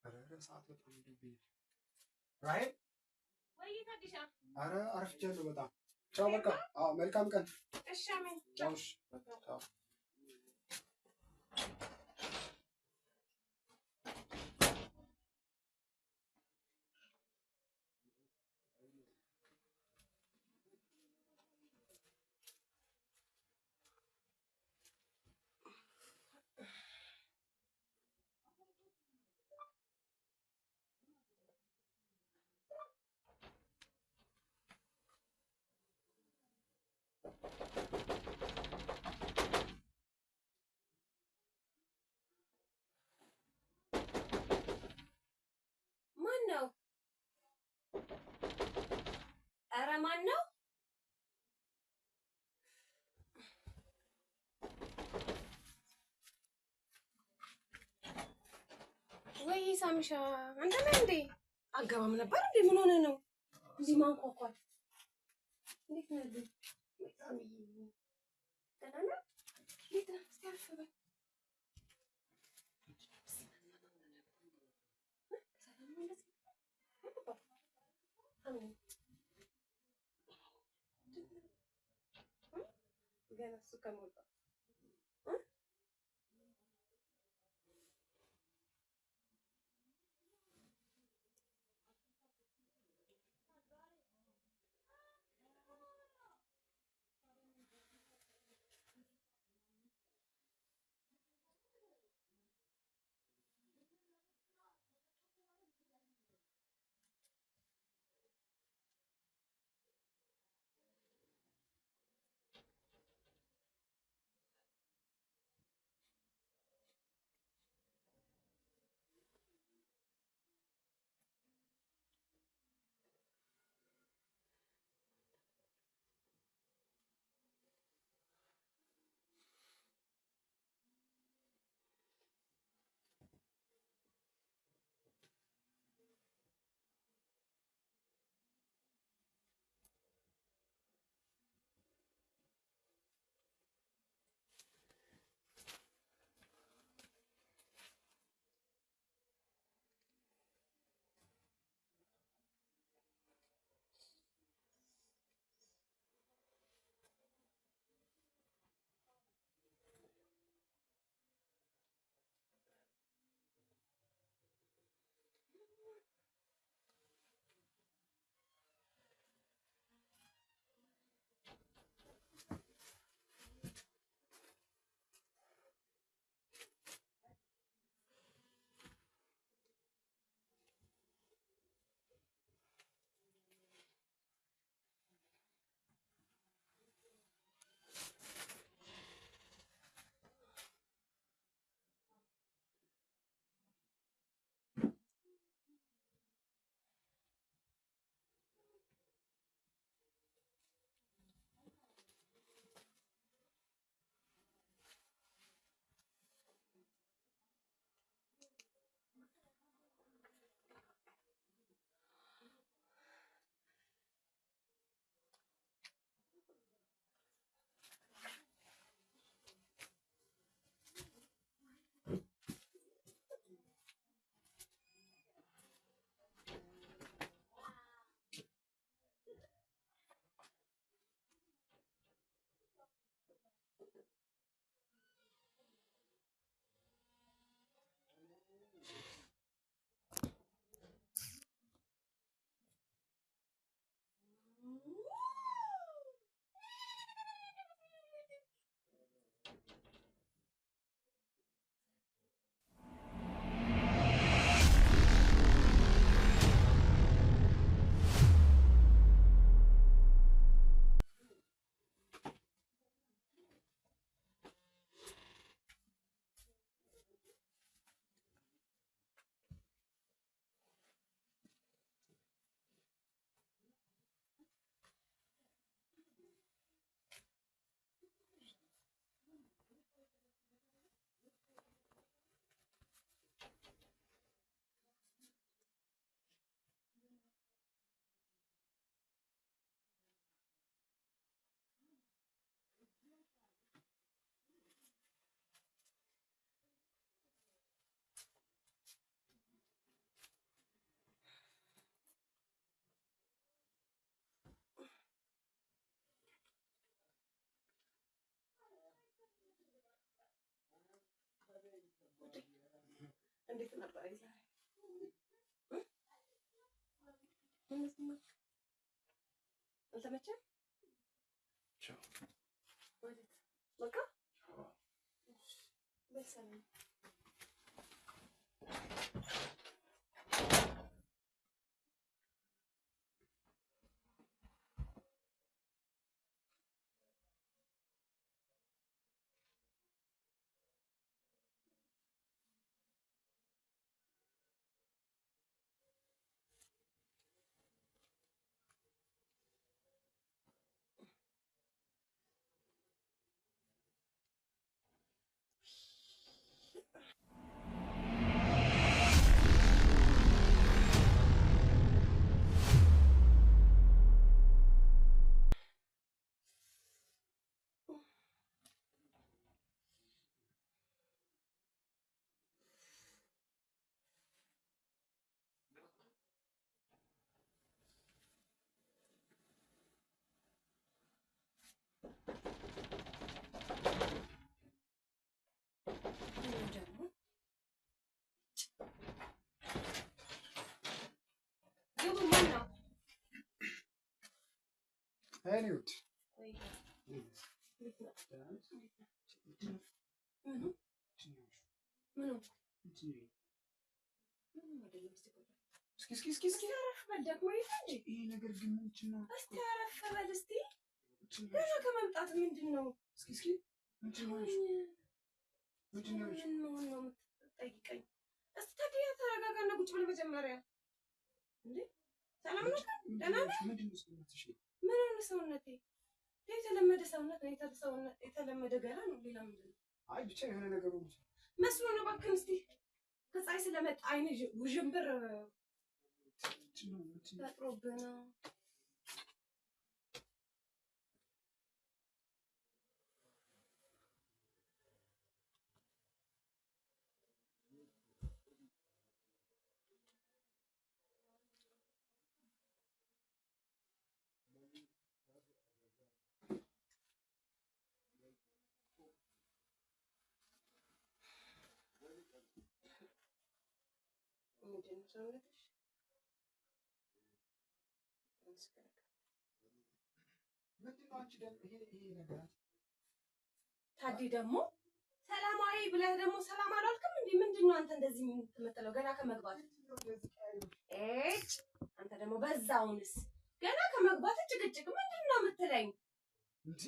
ኧረ ኧረ ሰዓት በጣም ሄዶብኛል። ራሄል፣ ኧረ አርፍጃለሁ በጣም። ቻው በቃ። አዎ መልካም ቀን። እሺ፣ አሜን። ቻው። እሺ፣ ቻው። ማን ነው? ኧረ ማን ነው? ወይ ሳሚሻ፣ አንተ ነህ እንዴ? አገባም ነበር እንዴ? ምን ሆነ ነው እንዲህ ማንኳኳት? እንዴት ነህ ልጅ? ሳሚዬ፣ ደህና ነህ? እንዴት ነህ? እስኪ አረፍ በል። ሰላም ነው እንደዚህ? አሜን። ገና እሱ ከመውጣቱ እንዴት ነበር ዛሬ? አልተመቸም? በቃ በሰላም። ግቡ። ማን ነው? እኔ ውድ ምኑ ምኑ? ምንም አይደለም። እስኪ ቆይ፣ እስኪ እስኪ እስኪ እስኪ እስኪ አረፍ በል ደግሞ ይሄ እንጂ ይሄ ነገር ግን ምንድን ነው? እስኪ አረፍ በል እስኪ። ገና ከመምጣት ምንድን ነው? እስኪ እስኪ ምንድን ነው? ምንድን ነው? ምን መሆን ነው የምትጠይቀኝ? እስኪ ታዲያ ተረጋጋና ቁጭ በል መጀመሪያ። እንዴ ሰላም ነው? ደህና ነህ? ምንድን ነው ሰውነትሽ? ምን ሆነ ሰውነቴ? የተለመደ ሰውነት ነው፣ የተለመደ ገላ ነው። ሌላ ምንድን ነው? አይ ብቻ የሆነ ነገር ሆኖ መስሎ ነው። እባክህን እስኪ ከፀሐይ ስለመጣ አይን ውዥንብር ምንድን ነው? ምንድን ነው? ፈጥሮብህ ነው። ምንድን ነው ሰውነትሽ? ምንድን ነው አንቺ ደግሞ ይሄ ይሄ ነገር ታዲ ደግሞ ሰላማዊ ብለህ ደግሞ ሰላም አላልክም እንዴ? ምንድን ነው አንተ እንደዚህ የምትመጥለው ገና ከመግባት? እጭ አንተ ደግሞ በዛውንስ ገና ከመግባት ጭቅጭቅ ምንድን ነው የምትለኝ? እንዴ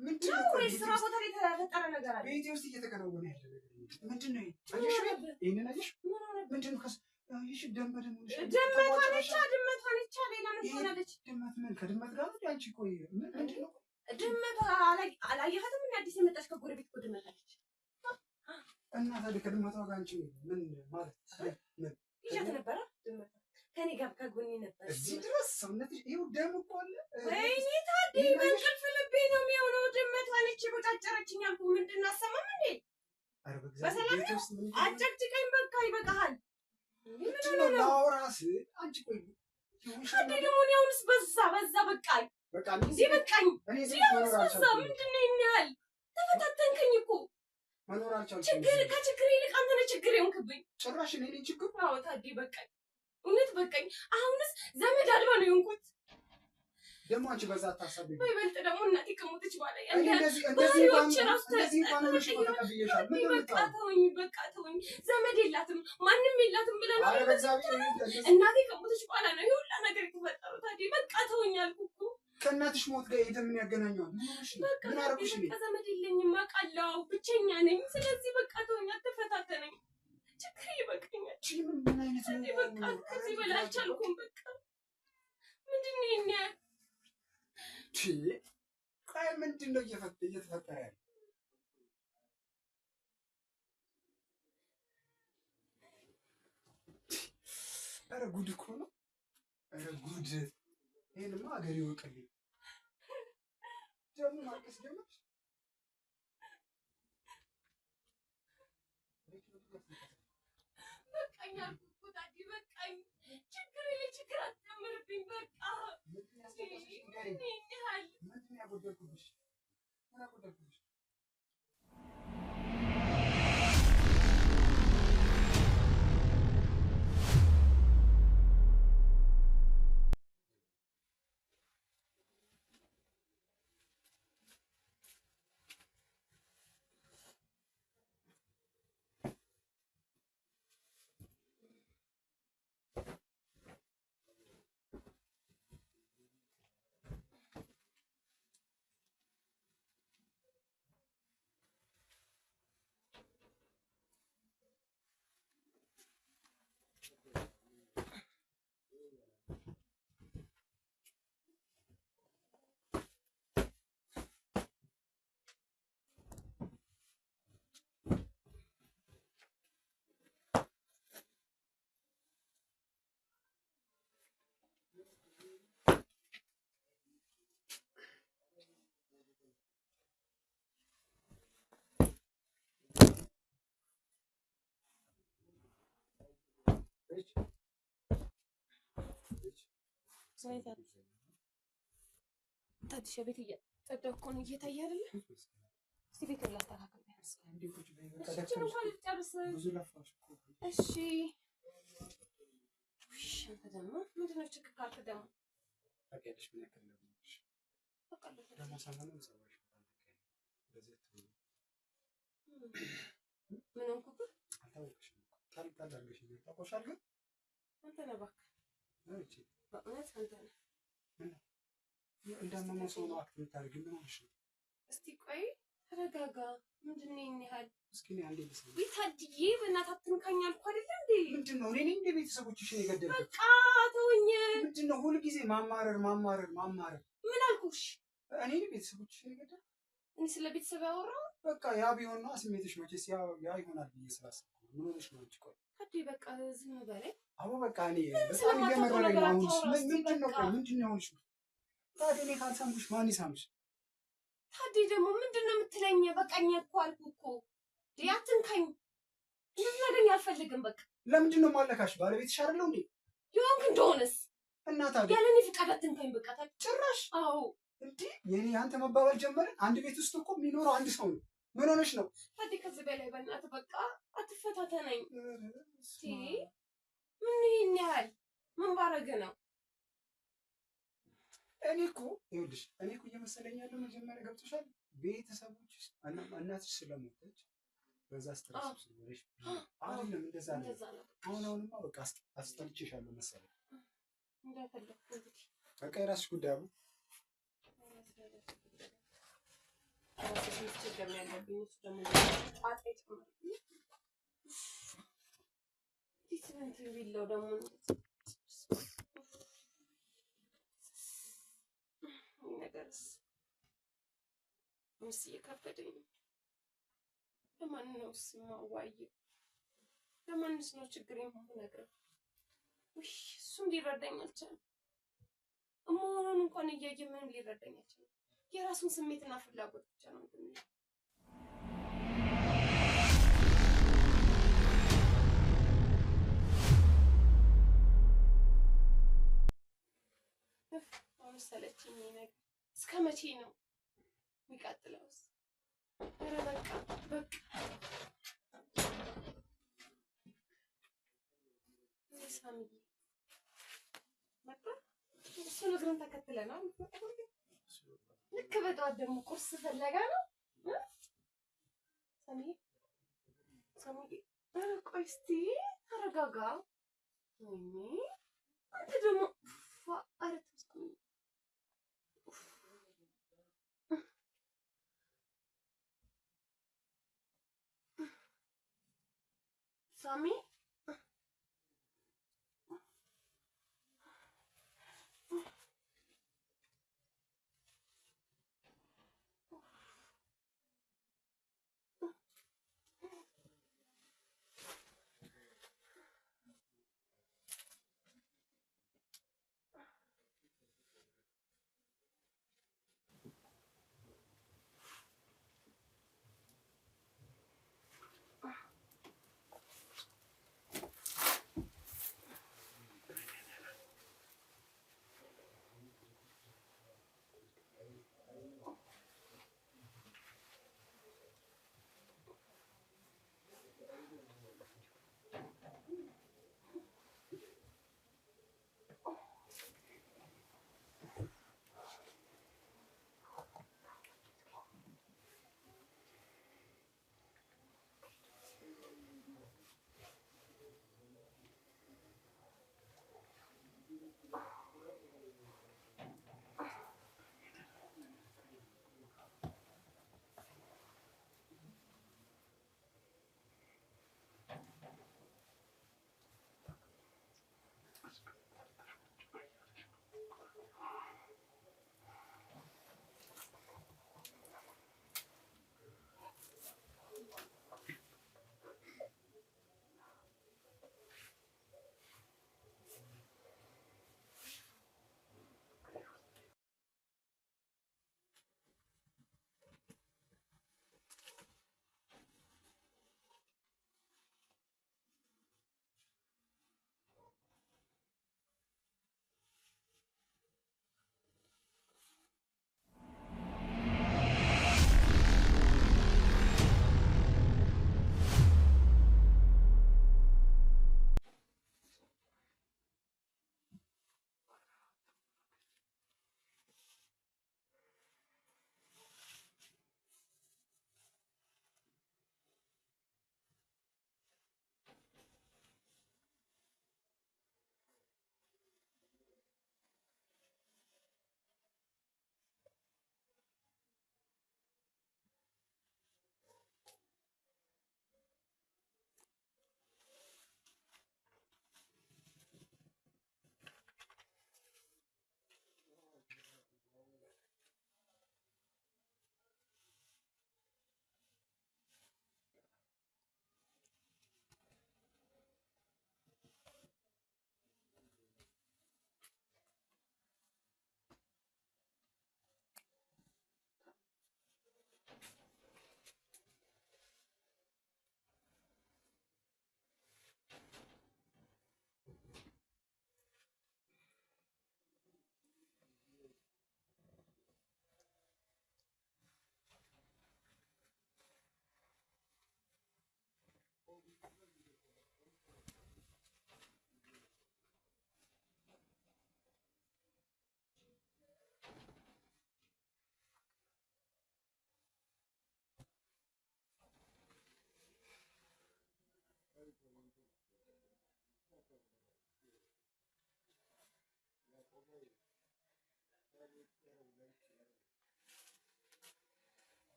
ምንድን ነው ነው? ወይስ ስራ ቦታ ላይ የተፈጠረ ነገር አለ? ቤቴ ውስጥ እየተከናወነ ያለ ነገር ምንድን ነው? አየሽ? ይሄንን አየሽ? ምን ሆነብህ? ምንድን ነው? አየሽ? ደም በደም ሆነሽ ድመቷ ነቻ፣ ድመቷ ነቻ። ሌላ ምን ትሆናለች? ድመት ምን ከድመት ጋር ነው አንቺ? ቆይ ምንድን ነው? ድመቷ አላየሃትም? እና አዲስ የመጣች ከጎረቤት እኮ ድመት አለች። እና ታዲያ ከድመቷ ጋር አንቺ ምን ማለት ምን ይዣት ነበረ ድመቷ ከኔ ጋር ከጎኔ ነበር። እዚህ ድረስ ሰውነትሽ ይኸው ደም እኮ አለ። ወይኔ ታዲ በእንቅልፍ ልቤ ነው የሚሆነው። ድመቷ ነች የቦጫጨረችኝ አልኩህ። ምንድን ነው አሰማም እንዴ? ኧረ በእግዚአብሔር በሰላም ቤት ውስጥ ምን አጨቅጭቀኝ። በቃ ይበቃሃል። ምን ምንድን ሆነ ነው ነው ላወራ ስል አንቺ ቆይ ታዲ ደግሞ እኔ አሁንስ በዛ በዛ በቃኝ በቃ እንዴ በቃኝ። እኔ እዚህ እንዴ አሁንስ መኖር በዛ። አልቻልኩም። ምንድን ነው ይሄን ያህል ተፈታተንከኝ እኮ። መኖር አልቻልኩም። ችግር ከችግር ይልቅ አንተ ነህ ችግር የሆንክብኝ። ጭራሽ እኔ ነኝ ችግሩ? አዎ ታዲ በቃኝ፣ እውነት በቃኝ። አሁንስ ዘመድ አልባ ነው የሆንኩት። ደግሞ አንቺ በዛ አታሳብኝ። በይበልጥ ደግሞ እናቴ ከሞተች በኋላ እኔ ያን ያህል እንደዚህ እንደዚህ እንኳን ባህሪዎች ራሱ እንደዚህ እንኳን ሆነሽ እኮ ተቀብዬሻለሁ። ምንድን ነው በቃ የምታወሪው? ተወኝ፣ በቃ ተወኝ። ዘመድ የላትም ማንም የላትም ብለህ ነው ኧረ በእግዚአብሔር እኔ እንደዚህ እናቴ ከሞተች በኋላ ነው ይሄ ሁላ ነገር የተፈጠረው። ታዲ በቃ ተወኝ አልኩህ እኮ። ከእናትሽ ሞት ጋር ይሄ ምን ያገናኘዋል? ምን ሆነሽ ነው? በቃ ምን ታዲ አደረኩሽ እኔ? በቃ ዘመድ የለኝም አውቃለሁ፣ ብቸኛ ነኝ። ስለዚህ በቃ ተወኝ፣ አትፈታተነኝ። ችግር ይበቃኛል። አንቺ ምን ምን አይነት ታዲ በቃ ከዚህ በላይ አልቻልኩም። በቃ ምንድን ነው ይሄን ያህል? ቆይ ምንድን ነው እየተፈጠረ ያለው? ኧረ ጉድ እኮ ነው። ኧረ ጉድ! ይሄንማ ሀገር ይወቅልኝ። ደግሞ ማልቀስ ጀመርሽ። በቃኝ አልኩህ እኮ ታዲ በቃኝ። ችግር ላይ ችግር አትጨምርብኝ። በቃ ምንድን ነው ያስለቀሰሽ? ንገሪኝ። ምንድን ነው ይሄን ያህል? ምንድን ነው ያጎደልኩብሽ? ምን አጎደልኩብሽ? ታድሻ ቤት እየጸዳሁ እኮ ነው። እየታየ አይደለ? እስኪ ቤቱን ላስተካክል ቢያንስ። እሺ እንኳን ልጨርስ። እሺ አንተ ደግሞ ምንድን ነው ችግር ካልክ ደግሞ ታውቂያለሽ ምን ያክል እንደምወድሽ። ደግሞ ሰሞኑን ፀባይሽ በጣም ተቀይሯል። እንደዚህ አትሁኚ። ምን ሆንኩብህ? አልታወቅሽም እኮ ጣል ጣል አድርገሽኛል። ታውቆሻል ግን አንተ ነህ እባክህ፣ እቺ በእውነት አንተ ነህ። እንዳመመው ሰው ነው act የምታደርጊው። ምን ሆነሽ ነው? እስቲ ቆይ ተረጋጋ። ምንድን ነው ይሄን ያህል? እስኪ እኔ አንዴ ልስማ። ውይ ታድዬ፣ በእናትህ አትንካኝ አልኩህ አይደለ እንዴ? ምንድን ነው? እኔ ነኝ እንደ ቤተሰቦችሽን የገደልኩት? በቃ ተወኝ። ምንድን ነው ሁልጊዜ ማማረር ማማረር ማማረር? ምን አልኩሽ? እኔ ነኝ ቤተሰቦችሽን የገደልኩት? እኔ ስለ ቤተሰብ ያወራው በቃ ያ ቢሆን ነዋ ስሜትሽ መቼስ ያ ይሆናል ብዬ ስላሰብኩ ነው። ምን ሆነሽ ነው አንቺ? ቆይ ታድዬ፣ በቃ ዝም በለኝ። አቦ በቃ እኔ በጣም ስለማታውቀው እየመረረኝ ነገር ነው አሁንስ። አታውራ እስኪ ምንድን ነው በቃ። ቆይ ምንድን ነው የሆንሽው? ታዲያ እኔ ካልሳምኩሽ ማን ይሳምሽ? ታድዬ ደግሞ ምንድን ነው የምትለኝ? በቃኝ እኮ አልኩህ እኮ። አትንካኝ፣ እንድትነግረኝ አልፈልግም። በቃ ለምንድን ነው የማለካሽ? ባለቤትሽ አይደለሁ እንዴ? የሆንክ እንደሆነስ እና ታዲያ ያለ እኔ ፍቃድ አትንካኝ። በቃ ታዲያ ጭራሽ አዎ እንዴ የኔ አንተ መባባል ጀመርን። አንድ ቤት ውስጥ እኮ የሚኖረው አንድ ሰው ነው። ምን ሆነሽ ነው? ታዲያ ከዚህ በላይ በእናትህ በቃ አትፈታተነኝ። ምን ይሄን ያህል ምን ባረግ ነው? እኔ እኮ ይኸውልሽ፣ እኔ እኮ እየመሰለኝ ያለው መጀመሪያ ገብቶሻል። ቤተሰቦችሽ እናትሽ ስለሞተች በዛ stress ስለሆነሽ አይደለም፣ እንደዛ ነው። እንደዛ ነው አሁን አሁንማ በቃ አስጠልቼሻለሁ መሰለኝ። እንደፈለኩ እንግዲህ በቃ የራስሽ ጉዳይ አቡ። ራሴ ችግር ነው ያለብኝ። እሱ ደግሞ ጣጣ ይጨምራል። እንዴት እንትን ቢለው ደግሞ ይህ ነገርስ ምስ እየከበደኝ ነው። ለማን ነው የማዋየው? ለማንስ ነው ችግር የምነግረው? ውይ እሱም ሊረዳኝ አልቻለም። እመሆኑን እንኳን እያየ ምንም ሊረዳኝ አልቻለም። የራሱን ስሜትና ፍላጎት ብቻ ነው እንትን የሚለው። እፍ፣ አሁን ሰለቸኝ ይሄ ነገር። እስከ መቼ ነው የሚቀጥለውስ? ኧረ በቃ በቃ። ሳሚዬ መጣ። እሱን እግሩን ተከትለናል። ልክ በጠዋት ደግሞ ቁርስ ፈለጋ ነው። ሳሚዬ ሳሚዬ፣ ኧረ ቆይ እስኪ ተረጋጋ። ወይኔ አንተ ደግሞ ኧረ ተው ሳሚዬ። ሳሚ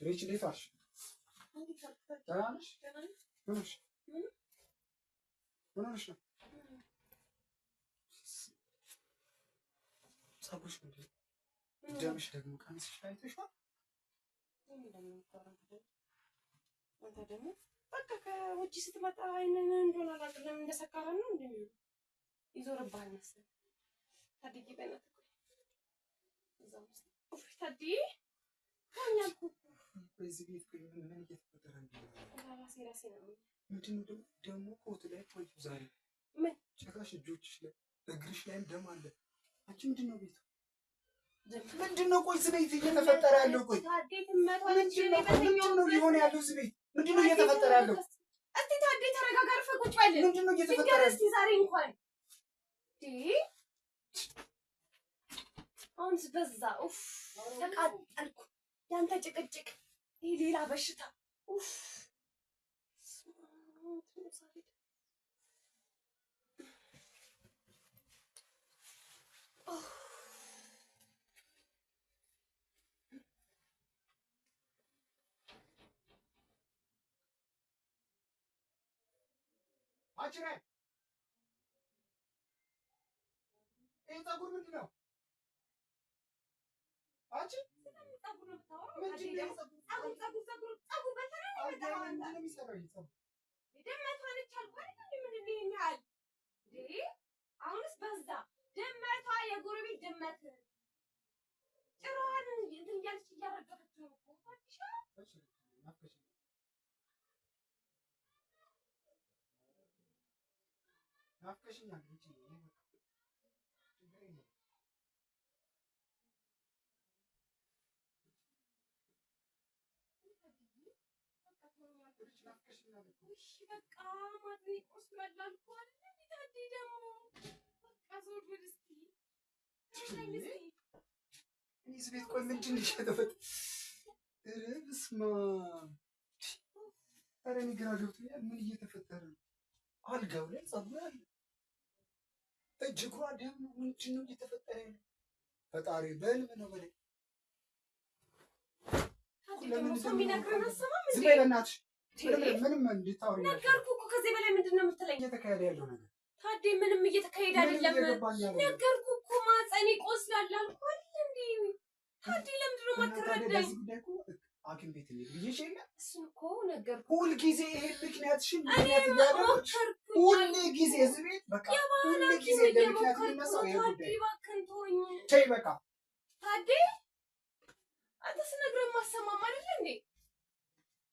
ሪች እንዴት ዋልሽ? ደህና ነሽ? ምን ሆነሽ? ምን ሆነሽ ነው? ፀጉርሽ ምንድን ነው? ደምሽ ደግሞ ቀሚስሽ ላይ አይተሽዋል? አንተ ደግሞ በቃ ከውጭ ስትመጣ አይንን እንደሆነ አላውቅም፣ ለምን እንደሰካራም ነው እንደሚሆነው ይዞርብሃል መሰለኝ። ታድዬ በእናትህ ቆይ እዛ ውስጥ ኡፍ፣ ታድዬ ተወኝ አልኩህ እኮ። እዚህ ቤት ቆይ ምን እየተፈጠረ እንደሆነ ራሴ ራሴ ነው። ምንድን ነው ደግሞ ደግሞ ኮት ላይ እኮ አየሁ ዛሬ። ምን? ጭራሽ እጆችሽ ላይ እግርሽ ላይም ደም አለ። አንቺ ምንድን ነው ቤቱ ምንድን ነው? ቆይ እዚህ ቤት እየተፈጠረ ያለው ቆይ ምንድን ነው ሊሆን ያለው እዚህ ቤት ምንድን ነው እየተፈጠረ ያለው? እስቲ ታዴ ተረጋጋ፣ አርፈህ ቁጭ በል። ምንድን ነው እየተፈጠረ ያለው? እስቲ ዛሬ እንኳን አሁንስ በዛ። ኡፍ ተቃጠልኩ። ያንተ ጭቅጭቅ፣ ይሄ ሌላ በሽታ። ኡፍ አንቺ ነይ። ይሄ ፀጉር ምንድን ነው? አንቺ ምንድን ነው የሚሰራው ይሄ ፀጉር? አሁንስ በዛ። ድመቷ የጎረቤት ድመት ጭራዋን እንትን እያለች እያረገፈች ነው እኮ። ናፍቀሽኛል። ውጪ ችግር የለም። ናፍቀሽኛል እኮ። እሺ በቃ ማጥኔ ቆስሏል አልኩህ አይደል? ታዴ ደግሞ በቃ ዞር በል እስኪ። እኔ እዚህ ቤት ቆይ ምንድን ነው እየተፈጠረ? ኧረ በስመ አብ! ኧረ እኔ ግራ ገብቶኛል። ምን እየተፈጠረ ነው? አልጋው ላይ ፀጉር አለ፣ እጅ እግሯ ደም ነው። ምንድን ነው እየተፈጠረ ያለው? ፈጣሪ በህልም ነው በለኝ። ዝም በይ በእናትሽ። ምንም እንድታወሪ ነገርኩህ እኮ። ከዚህ በላይ ምንድን ነው የምትለኝ? እየተካሄደ ያለው ነገር ታዴ፣ ምንም እየተካሄደ አይደለም። ነገርኩህ እኮ ማህፀኔ ቆስሏል አልኩህ አይደል እንዴ? ታዴ፣ ለምንድን ነው የማትረዳኝ? ሐኪም ቤት እንሂድ ብዬሽ የለ እሱን እኮ ነገርኩህ። ሁልጊዜ ይሄ ምክንያትሽን ምክንያት እያደረግሽ ሁል ጊዜ እዚህ ቤት በቃ ሁል ጊዜ ለምክንያት የሚነሳው ይሄ ጉዳይ። እባክህን ተወኝ። ተይ በቃ ታዴ።